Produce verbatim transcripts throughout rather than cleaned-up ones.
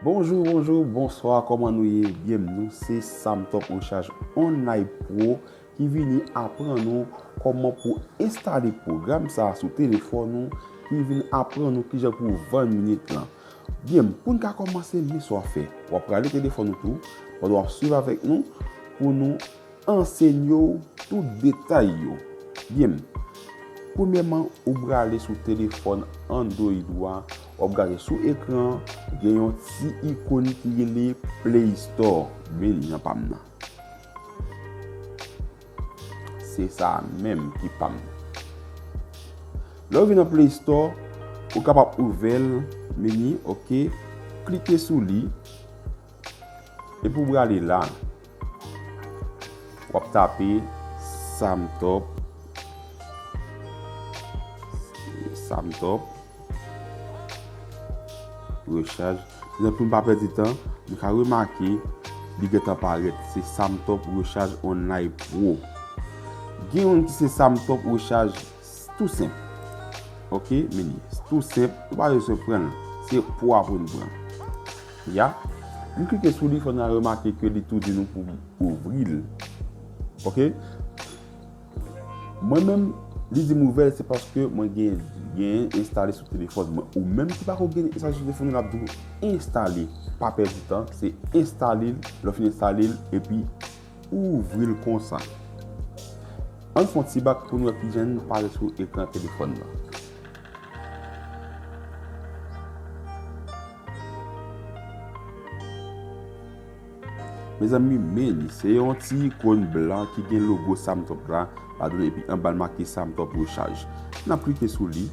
Bonjou, bonjou, bonswa, kòman nou ye? Byen, nou se Samtop Rechaj Online Pro ki vini aprann nou kòman pou enstale pwogram sa a sou telefòn ou, ki vin aprann nou kijan pou vann minit lan. Byen, pou n ka kòmanse, men sa w ap fè. W ap prale telefòn ou tou, pandan w ap swiv avèk nou, pou nou ansenye w tout detay yo. Byen, premyèman, ou prale sou telefòn Android ou a, w ap gade sou ekran, gen yon ti ikòn ki rele Play Store. Men li nan pa m nan. Se sa menm ki pa m nan. Lè w vin nan Play Store, ou kapab ouvè l, men li, oke, klike sou li. Epi w prale la, w ap tape Samtop, Samtop Rechaj. Pou n pa pèdi tan, nou ka remake li gentan parèt. Se Samtop Rechaj Online Pro. Gen youn ki se Samtop Rechaj tou senp. Oke, men li tou senp, ou pa bezwen pran l. Se pou aprann pran. Ya. M klike sou li, fò n al remake ke li tou di nou pou ouvri l. Oke? Mwen menm, li di m ouvè l, se paske mwen gen, gen enstale sou telefòn mwen. Ou menm ki pako gen enstale sou telefòn ou, l ap di w enstale. Pa pèdi tan, se enstale l, lè w fin enstale l, epi ouvri l konsa. Ann fè yon ti bak pou n wè kijan l parèt sou ekran telefòn nan. Mezanmi, men li, se yon ti ikòn blan ki gen logo Samtop la ladan l, epi anba l make Samtop Rechaj. N ap klike sou li.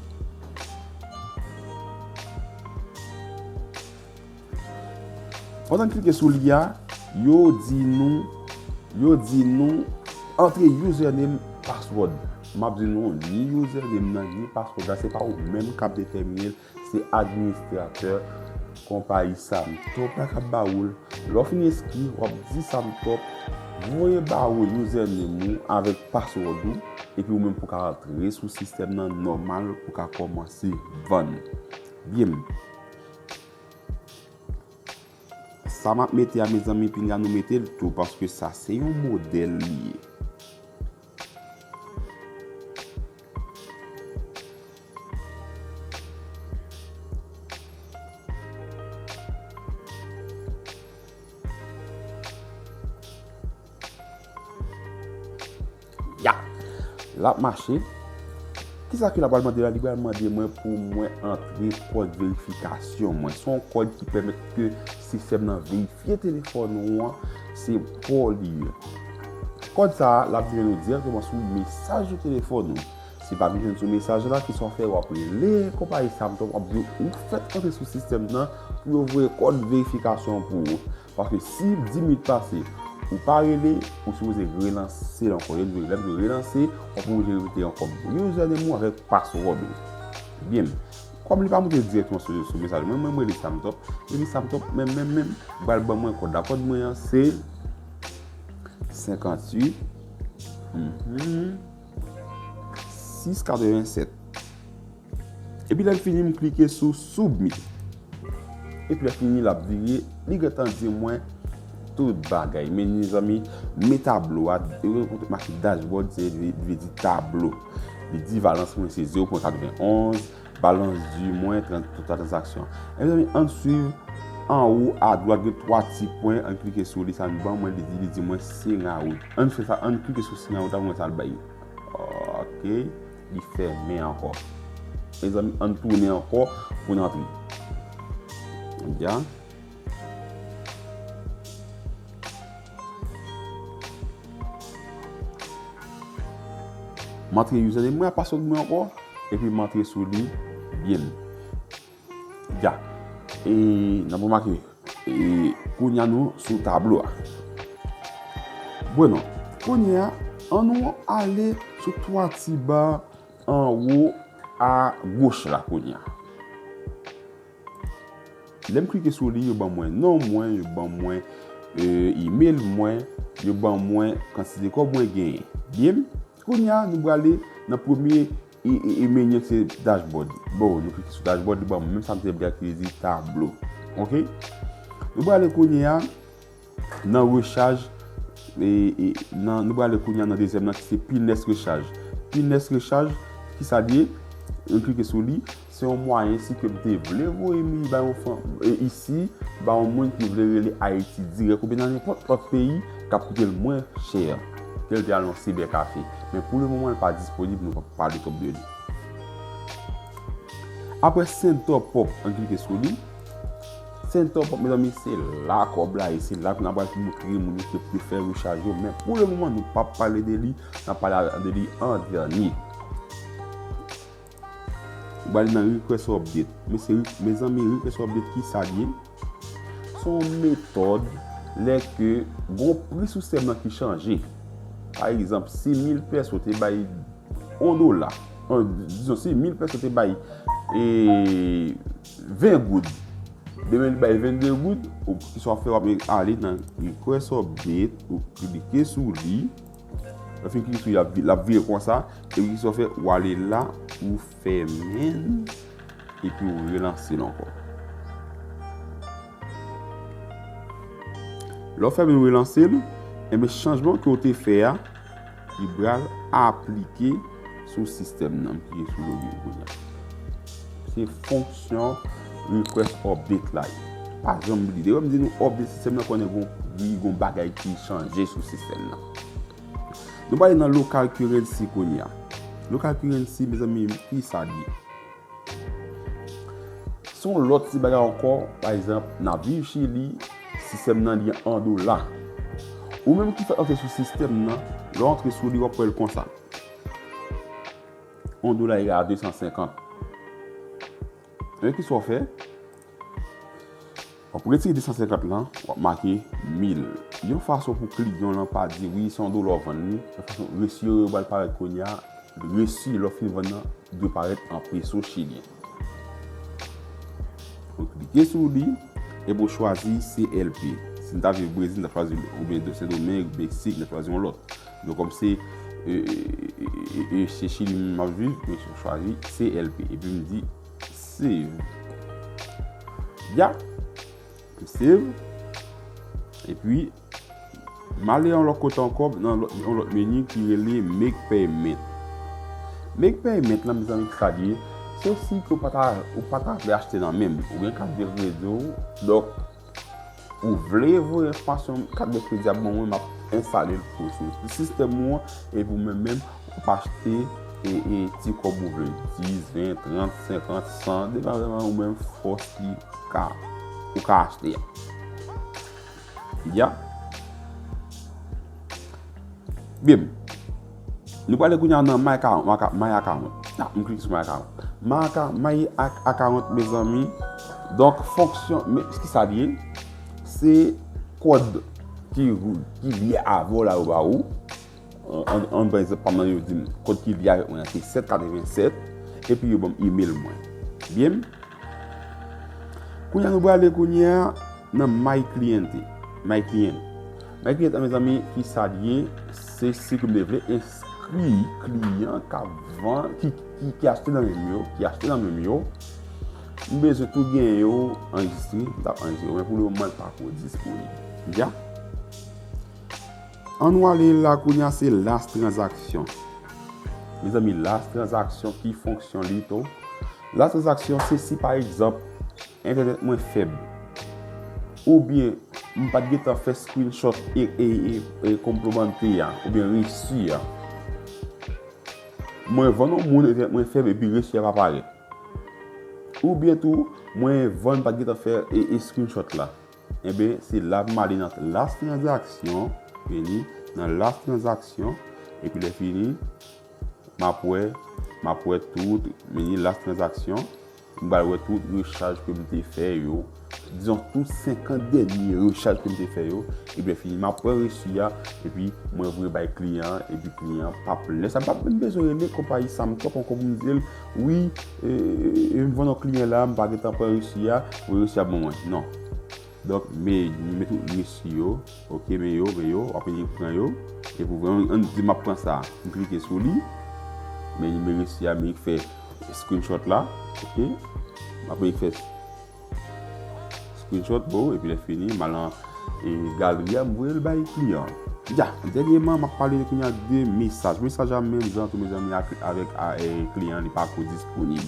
Pandan n klike sou li a, yo di nou, yo di nou antre username, password. M ap di nou ni username nan, ni password la, se pa ou menm k ap detèmine l, se administratè konpayi Samtop la k ap ba ou l. Lè w fin enskri, w ap di Samtop voye ba ou username ou avèk password ou, epi ou menm pou ka antre sou sistèm nan nòmal, pou ka kòmanse vann. Byen. Sa m ap mete a, mezanmi, pinga nou mete l tou, paske sa se yon modèl li ye. Ya! L ap mache. Kisa ke l ap pral mande la? Li pral mande mwen pou mwen antre kòd verifikasyon mwen. Se yon kòd ki pèmèt ke sistèm nan verifye telefòn ou an, se pa w li ye. Kòd sa a, l ap vin jwenn ou dirèkteman sou mesaj sou telefòn ou. Si l pa vin jwenn sou mesaj la, kisa w fè? W ap rele konpayi Samtop, w ap di yo ou fèk antre sou sistèm nan pou yo voye kòd verifikasyon an pou ou. Paske si dis minit pase, ou pa rele, ou sipoze relanse l ankò. Lè m di relanse, w ap oblije repete ankò username ou avèk password ou. Byen, kòm li pa monte dirèkteman sou, sou mesaj mwen, mwen, mwen rele Samtop. Epi Samtop, menm, menm, menm, pral ban mwen kòd la. Kòd mwen an, se senkanntuit, mhm, sis katrevennsèt. Epi lè l fini, m klike sou Submit. Epi lè fini, l ap vire, li gentan di mwen tout bagay. Men mezanmi, men tablo a, yo gen kote make dashboard, se vle, vle di tablo. Li di balans mwen se zewo pwen katrevenn onz, balans di mwen, tran-, total tranzaksyon. E mezanmi, ann swiv anwo adwat, gen twa ti pwen, ann klike sou li, sa n ban mwen, li di, li di mwen sign out. Ann fè sa, ann klike sou sign out la, pou mwen sa l bay. Ok, li fèmen ankò. Mezanmi, ann tounen ankò pou n antre. Ya. M antre username mwen, password mwen ankò, epi m antre sou li byen. Ya. E n ap remake, e kounye a nou sou tablo a. Byen, kounye a, ann nou ale sou twa ti ba anwo agoch la kounye a. Lè m klike sou li, yo ban mwen non mwen, yo ban mwen, e, email mwen, yo ban mwen kantite kòb mwen genyen. Byen, kounye a, nou prale nan premye e, e, e meni an se dashboard. Bon, nou klike sou dashboard, li ban mwen menm sa m te vle a ki vle di tablo. Ok? Nou prale kounye a nan rechaj, e, e, nan, nou prale kounye a nan dezyèm nan ki se Pinès Rechaj. Pinès Rechaj, ki sa l ye? Nou klike sou li. Se yon mwayen si ke m te vle voye mi bay yon fanm, e, isi, bay yon moun ki vle rele Ayiti dirèk oubyen nan nenpòt lòt peyi k ap koute l mwen chè, ke l te al nan yon siber café. Men pou le moman, l pa disponib, nou p ap pale twòp de li. Apre Send Top Up, ann klike sou li. Send Top Up, mezanmi, se la kòb la ye, se la ke n ap pral montre moun yo ke pou yo fè rechaj yo. Men pou le moman, nou p ap pale de li, n ap pale de li an dènye. Ou pral nan Request Update. Men se, mezanmi, Request Update ki sa l ye? Se yon metòd lè ke gon pri sou sistèm nan ki chanje. Pa egzanp, si mil pèsòn te bay yon dola, an, dizon, si mil pèsòn te bay, e, ven goud, demen li bay vennde goud, ou ki sa w fè, w ap ale nan Request Update, ou klike sou li. Lè w fin klike sou li, l ap, l ap vire konsa, epi ki sa w fè, w ale la, ou fèmen l, epi w relanse l ankò. Lè w fèmen l, w relanse l, enben chanjman ke w te fè a, li pral aplike sou sistèm nan. M klike sou login kounye a. Se fonksyon Request Update la ye. Pa janm bliye. Depi m di nou update sistèm nan, konnen gon, gon bagay ki chanje sou sistèm nan. Nou prale nan Local Currency kounye a. Local Currency, mezanmi, ki sa l ye? Se yon lòt ti bagay ankò, pa egzanp, n ap viv Chili, sistèm nan li an dola. Ou menm ki fèk antre sou sistèm nan, lè w antre sou li, w ap wè l konsa. Yon dola egal a de san senkant. Men ki sa w fè? W ap retire de san senkant lan, w ap make mil. Yon fason pou kliyan lan pa di, "Wi, se yon dola w vann li." Yon fason, resi yo pral parèt kounye a, resi lè w fin vann nan dwe parèt an peso chilyen. Ou klike sou li, epi w chwazi C L P. Si n ta viv Brezil, n ta chwazi, oubyen Sendomeng, Meksik, n ta chwazi yon lòt. Donk, kòm se, e, e, e, e, e, se Chili m ap viv, mwen chwazi C L P. Epi m di save. Ya. M save. Epi, m ale yon lòt kote ankò, nan lòt, yon lòt meni ki rele Make Payment. Make Payment la, mezanmi, ki sa l ye? Se si ke ou pa ta, ou pa ta vle achte nan men m. Ou gen kat de kredi w. Donk, ou vle voye enfòmasyon kat de kredi a ban mwen, m ap enstale l pou ou sou sistèm ou an, epi ou menm menm, ou pa achte e, e ti kòb ou vle, dis, ven, trant, senkant, san, depandamman ou menm fòs ki ka, ou ka achte a. Ya. Byen. Nou prale kounye a nan My Account, My Account, My Account. Ah, m klike sou My Account. My Account, My Ac-, Account, mezanmi. Donk, fonksyon, men, ki sa l ye? Se kòd ki, ki lye avè w la, yo ba ou. An, an, an, pa egzanp, pa m nan yo di m, kòd ki lye avèk mwen an se sèt katrevennsèt, epi yo ban m email mwen. Byen? Kounye a, nou prale kounye a nan My Cliente. My Client. My Client, mezanmi, ki sa l ye? Se si ke m te vle enskri kliyan k ap vann, ki, ki, ki achte nan men m yo, ki achte nan men m yo. M bezwen tou gen yo anrejistre, m t ap anrejistre yo, men pou le moman, l pako disponib. Ya. Ann nou ale la kounye a, se Last Transaction. Mezanmi, Last Transaction, ki fonksyon li tou? Last Transaction, se si, pa egzanp, entènèt mwen fèb, oubyen m pa t gentan fè screenshot e, e, e, e comprovante a, oubyen resi a. Mwen vann yon moun, entènèt mwen fèb, epi resi a pa parèt. Oubyen tou, mwen vann, m pa t gentan fè e, e screenshot la. Enben, se la pou m ale nan Last Transaction, vini nan Last Transaction, epi lè fini, m ap wè, m ap wè tout, vini Last Transaction, m pral wè tout rechaj ke m te fè yo, dizon tout senkant dènye rechaj ke m te fè yo, epi lè fini, m ap wè resi a, epi mwen voye bay kliyan an, epi kliyan an p ap, lè sa m p ap menm bezwen rele konpayi Samtop ankò pou m di l, wi, e, e, e, m vann yon kliyan la, m pa gentan pran resi a, voye resi a ban mwen. Non. Donk, men, men tout resi yo, oke, men yo, men yo, w ap vini pran yo. Epi w ann di m ap pran sa, m klike sou li, men, men resi a, men fè screenshot la, oke, m ap vini fè screenshot, bon, epi lè fini, m al nan e, galeri a, m voye l bay kliyan an. Ya, dènyèman, m ap pale kounye a de mesaj. Mesaj la menm jan tou, mezanmi, ak, avèk a, e, kliyan, li pako disponib.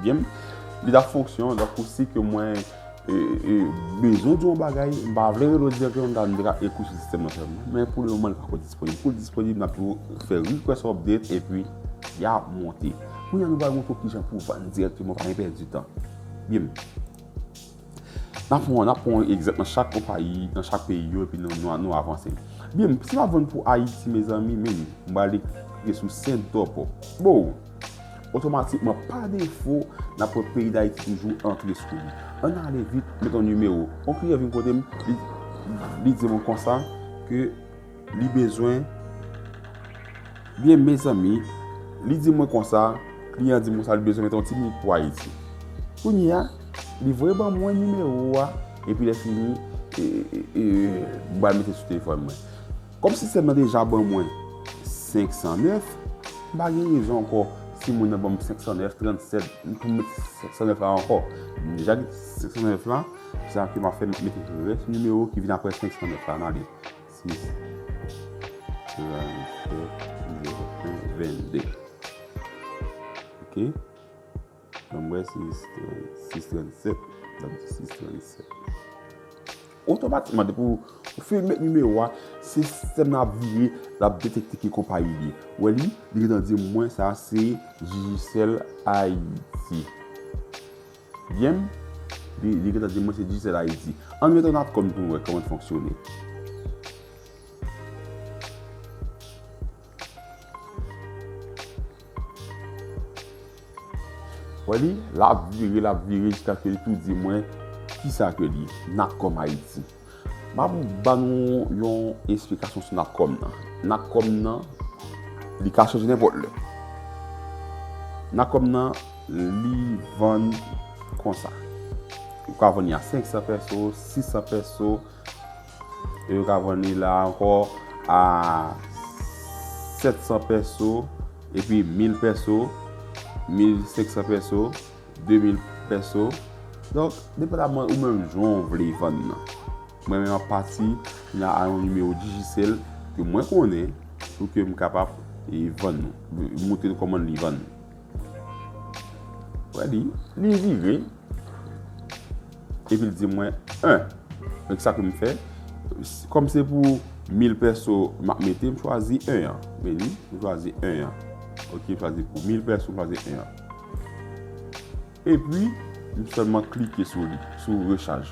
Byen, li t ap fonksyon, donk, pou si ke mwen e, e, bezwen di yon bagay, m pa vle rele w dirèkteman, m ta, m te ka ekri sou sistèm nan sèlman. Men pou le moman, li pako disponib. Pou l disponib, n ap tou fè request update, epi y ap monte. Kounye a, nou pral montre w kijan pou vann dirèkteman, pa gen pèdi tan. Byen. N ap pran, n ap pran egzanp nan chak konpayi, nan chak peyi yo, epi nou, nou, nou avanse. Byen, si m ap vann pou Ayiti, mezanmi, men, m prale klike sou send top up. Bon, otomatikman, pa defo, n ap wè peyi Dayiti toujou antre sou li. Ann ale vit, met yon nimewo. Yon kliyan vin kote m, li, li di mwen konsa ke li bezwen, byen, mezanmi, li di mwen konsa, kliyan di mwen sa, li bezwen met yon ti minik pou Ayiti. Kounye a, li voye ban mwen nimewo a, epi lè fini, e, e, e, m pral mete sou telefòn mwen. Kòm sistèm nan deja ban mwen senk san nèf, m pa gen rezon ankò si moun nan ban m senk san nèf, trannsèt, pou m met senk san nèf la ankò. M deja gen senk san nèf la, se sa ke m ap fè, m ap mete rès nimewo ki vin apre senk san nèf la, ann ale. Sis, trannsèt, zewo en, vennde. Ok? Ban m wè, sis, sis trannsèt. Donk, sis trannsèt. Otomatikman, depi w, w fin met nimewo a, se sistèm nan ap vire, l ap detekte ki konpayi li ye. Ou wè li, li gentan di mwen sa se Digicel Ayiti. Byen, li, li gentan di mwen se Digicel Ayiti. Ann met yon Natcom pou nou wè kòman l fonksyone. Wè li, l ap vire, l ap vire jiskaske li tou di mwen kisa ke li ye, Natcom Ayiti. M ap ba nou yon esplikasyon sou Natcom nan. Natcom nan, li ka chanje nenpòt lè. Natcom nan, li vann konsa. Ou ka vann li a senk san pèso, sis san pèso, e yo ka vann li la ankò a sèt san pèso, epi mil pèso, mil senk san pèso, de mil pèso. Donk, depandaman ou menm jan w vle vann nan. Mwen menm ap pati la a yon nimewo Digicel ke mwen konnen pou ke m kapab e, vann nou, montre nou kòman li vann. Wè li, li vire. Epi l di mwen en. Donk sa ke m fè, kòm se pou mil pèso m ap mete, m chwazi en an. Men li, m chwazi en an. Ok, m chwazi pou mil pèso, m chwazi en an. Epi, m sèlman klike sou li, sou rechaj.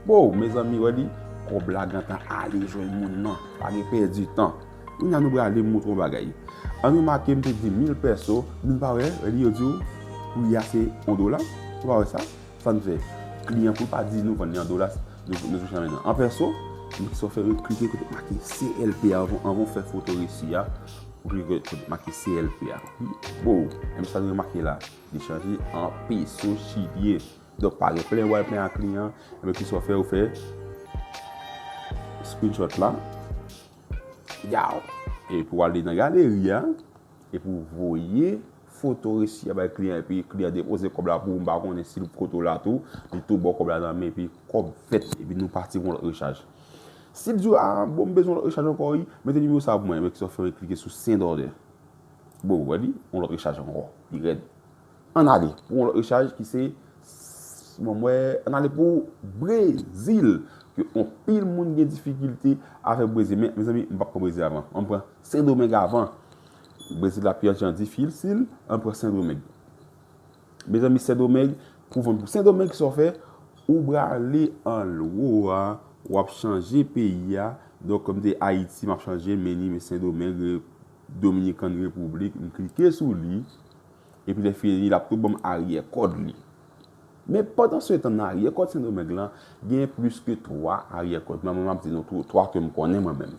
Bon, mezanmi, wè li, kòb la gentan ale jwenn moun nan. Pa gen pèdi tan. Kounye a nou prale montre yon bagay. Ann remake, m te di mil pèso, nou pa wè, wè li, yo di w, pri a se yon dola. Ou pa wè sa? Sa n fè? Kliyan pou l pa di nou vann li an dola, nou, nou touche nan men nan. An pèso, m ki sou fè klike kote make C L P a, anvan, anvan w fè foto resi a, ou klike kote make C L P a. Bon, menm sa nou remake la, li chanje an peso chilyen. Donk, pa gen plen w al plen ak kliyan, men ki sou fè, ou fè screenshot la. Yow! Epi w ale nan galeri a, epi w voye foto resi a bay kliyan, epi kliyan depoze kòb la pou ou, m pa konnen si l kote w la tou, li tou ba w kòb la nan men, epi kòb fèt, epi nou pati pou yon lòt rechaj. Si l di w, a, bon, m bezwen yon lòt rechaj ankò, wi, mete nimewo sa pou mwen, men ki sou fè klike sou send order. Bon, ou wè li, yon lòt rechaj ankò, li rèd. Ann ale pou yon lòt rechaj ki se, s-, bon, mwen, ann ale pou Brezil, ke anpil moun gen difikilte avèk Brezil. Men, mezanmi, m p ap pran Brezil avan. Ann pran Sendomeng avan. Brezil la pi jan difisil, ann pran Sendomeng. Mezanmi, Sendomeng, pou vann pou Sendomeng, sa w fè, ou prale anlwo a, w ap chanje peyi a. Donk, kòm te Ayiti, m ap chanje, men ni, men Sendomeng, Dominican Republic, m klike sou li. Epi lè fini, l ap tou ban m aryè kòd li. Men pandan se tan, nan aryè kòd Sendomeng lan, gen plis ke twa aryè kòd. Men mwen, m ap di nou tou, twa ke m konnen mwen menm.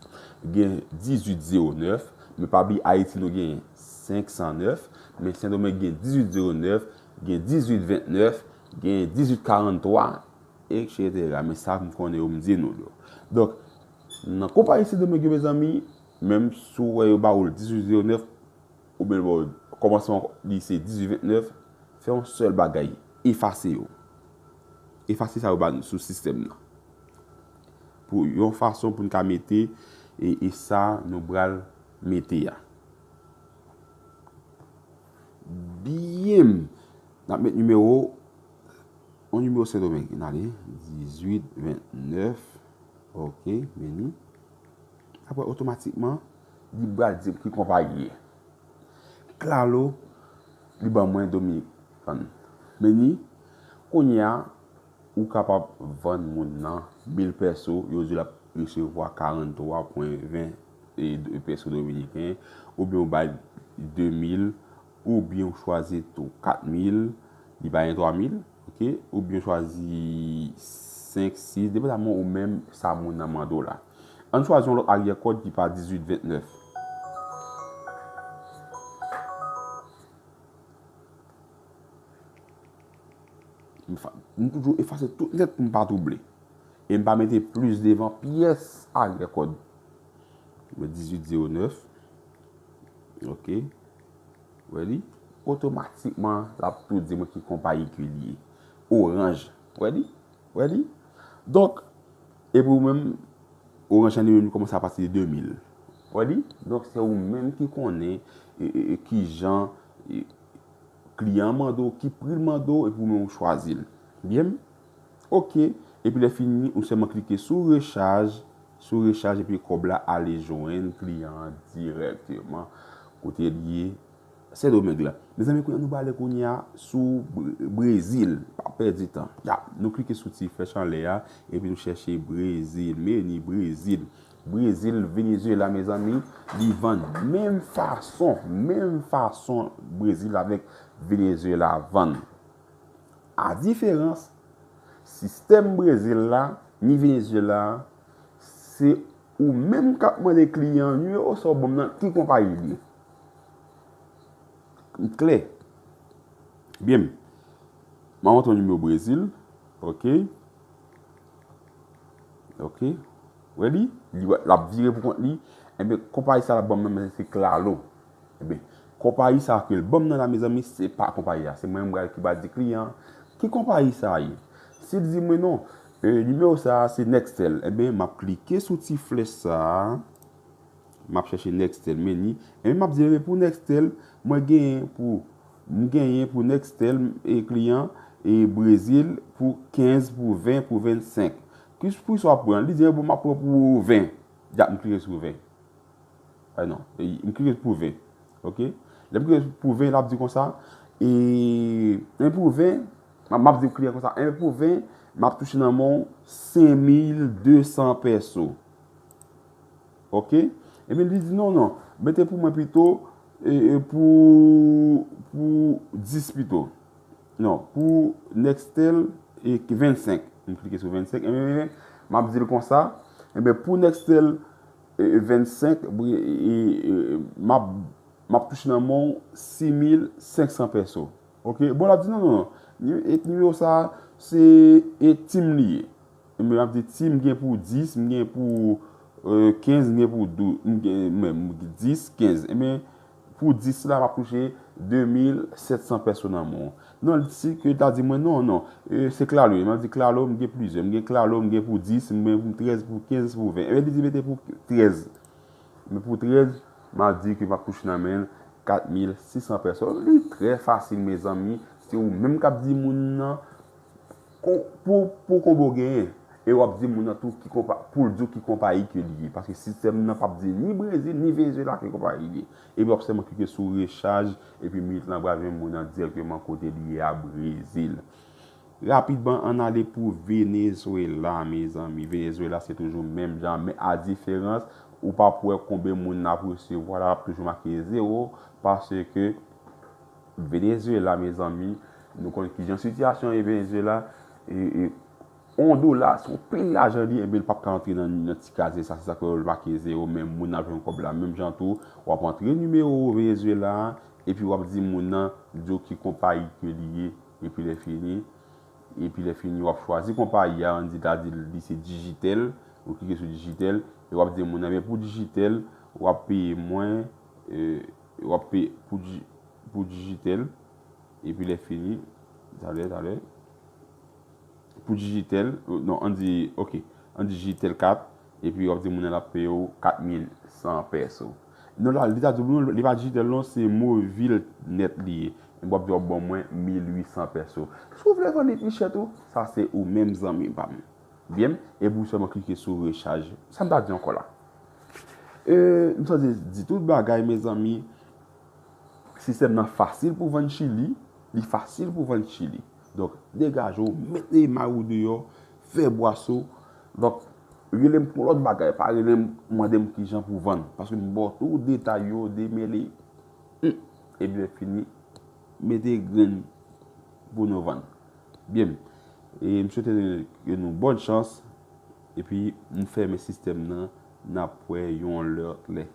Gen dizuit zewo nèf, men pa bliye Ayiti nou gen senk san nèf, men Sendomeng gen dizuit zewo nèf, gen dizuit vennèf, gen dizuit karanntwa, etsetera. Men sa m konnen yo, m di nou yo. Donk, nan konpayi Sendomeng yo, mezanmi, menm si w wè yo ba w l dizuit zewo nèf, oubyen l ba w kòmansman li se dizuit vennèf, fè yon sèl bagay, efase yo. Efase sa yo ba nou sou sistèm nan. Pou yon fason pou n ka mete e, e sa nou pral mete a. Byen, n ap met nimewo, yon nimewo Sendomeng, n ale, dizuit vennèf, ok, meni. Apre, otomatikman, li pral di m ki konpayi ye. Claro, li ban mwen Dominican. Meni, kounye a, ou kapab vann moun nan mil pèso, yo di l ap resevwa karannntwa pwen ven e, pèso dominiken, oubyen ou bay de mil, oubyen ou chwazi tou kat mil, li bay twa mil, ok, oubyen ou chwazi senk, sis, depandaman ou menm sa moun nan mande w la. Ann chwazi yon lòt aryè kòd ki pa dizuit vennèf. M fa-, m toujou efase tout nèt pou m pa twouble. E m pa mete plis devan pyès aryè kòd. Mwen dizuit zewo nèf. Ok. Wè li? Otomatikman, l ap tou di mwen ki konpayi ke li ye. Orange. Wè li? Wè li? Donk, e pou ou menm, Orange la li menm li kòmanse apati de de mil. Wè li? Donk, se ou menm ki konnen e, e, e, ki jan e, kliyan an mande w, ki pri l mande w, epi ou menm ou chwazi l. Byen? Ok. Epi lè fini, ou sèlman klike sou rechaj, sou rechaj, epi kòb la ale jwenn kliyan an dirèkteman kote l ye, Sendomeng la. Mezanmi, kounye a nou prale kounye a sou Bre-, Brezil. Pa pèdi tan. Ya, nou klike sou ti flèch anlè a, epi nou chèche Brezil. Meni Brezil. Brezil, Venezuela, mezanmi, li vann menm fason, menm fason Brezil avèk Venezuela vann. A diferans, sistèm Brezil la, ni Venezuela, se ou menm k ap mande kliyan an, nimewo sa w ban m nan, ki konpayi li ye. M klè. Byen. M a montre w nimewo Brezil. Ok. Ok. Wè li? Li, l ap vire pou kont li. Enben, konpayi sa l ap ban m nan, se Claro. Enben, konpayi sa ke l ban m nan la, mezanmi, se pa konpayi a. Se mwen menm ki pral di kliyan an, ki konpayi sa ye? Si l di mwen non, e, nimewo sa se Nextel. Enben, m ap klike sou ti flèch sa a. M ap chèche Nextel, meni. Enben, m ap di, enben, pou Nextel, mwen genyen pou, m genyen pou Nextel, e kliyan, e Brezil, pou kenz, pou ven, pou vennsenk. Ki pri sa w ap pran? Li di, bon, m ap pran pou ven. Ya, m klike sou ven. Ay non, e, m klike pou ven. Ok? Lè m klike pou ven, l ap di konsa, e, enben pou ven, m ap, m ap di kliyan konsa, enben pou ven, m ap touche nan men w senk mil de san pèso. Ok? Ebyen, li di, non, non, mete pou mwen pito, e, e, pou, pou dis pito. Non, pou Nextel, e, vennsenk. M klike sou vennsenk. Ebyen, m ap di l konsa, ebyen, pou Nextel, e, vennsenk, e, e, e, m ap, m ap touche nan men w sis mil senk san pèso. Ok? Bon, l ap di, non, non, non. Ni-, e, nimewo sa a, se, e, TIM li ye. M ap di TIM, m gen pou dis, m gen pou, e, kenz, m gen pou dou-, m gen, m, m, dis, kenz. Ebyen, pou dis la, m ap touche de mil sèt san pèso nan men w. Non, si ke l ta di mwen, non, non, e, se Claro. M ap di Claro, m gen plizyè. M gen Claro, m gen pou dis, m gen pou trèz, pou kenz, pou ven. Ebyen, li di mete pou trèz. Men pou trèz, m ap di ke m ap touche nan men l kat mil sis san pèso. Li trè fasil, mezanmi. Se ou menm k ap di moun nan, kon-, pou, pou konbo genyen. E w ap di moun nan tou ki konpa-, pou l di w ki konpayi ke li ye. Paske sistèm nan p ap di ni Brezil, ni Venezuela ki konpayi li ye. Epi w ap sèlman klike sou rechaj, epi minit lan pral jwenn moun nan dirèkteman kote li ye a Brezil. Rapidman, ann ale pou Venezuela, mezanmi. Venezuela, se toujou menm jan, men a diferans, ou p ap wè konbyen moun n ap resevwa la, l ap toujou make zewo, paske Venezuela, mezanmi, nou konn kijan sitiyasyon ye Venezuela, e, e, yon dola, se yon pil lajan li, ebyen, li p ap ka antre nan, nan ti kazye sa, se sa k fè yo make zewo, men moun ap jwenn kòb la. Menm jan tou, w ap antre nimewo Venezuela a, epi w ap di moun nan, di w ki konpayi ke li ye, epi lè fini, epi lè fini, w ap chwazi konpayi a, ann di, ta di li se Digitel, ou klike sou Digitel, e w ap di moun nan, men pou Digitel, w ap peye mwen, e, w ap peye pou Di-, pou Digitel, Epi lè fini, talè, talè. Pou Digitel, non, ann di, ok, ann di Digitel kat, epi w ap di moun nan l ap peye w kat mil san pèso. Non, la, li ta di w, non, li pa Digitel, non, se Movil nèt li ye. Epi w ap di w ap ban mwen mil uit san pèso. Si w vle vann li pi chè tou, sa se ou menm, zanmi pa m. Byen, epi w sèlman klike sou rechaj. Sa m ta di ankò la? E, m santi di tout bagay, mezanmi. Sistèm nan fasil pou vann Chili, li fasil pou vann Chili. Donk, degaje w, mete may ou deyò, fè bwase w. Donk, rele m pou lòt bagay, pa rele m, mande m kijan pou vann. Paske m ba w tout detay yo, demele. Hmm. Ebyen, fini, mete grenn pou nou vann. Byen, e m swete nou bòn chans, epi m fèmen sistèm nan, n ap wè yon lòt lè.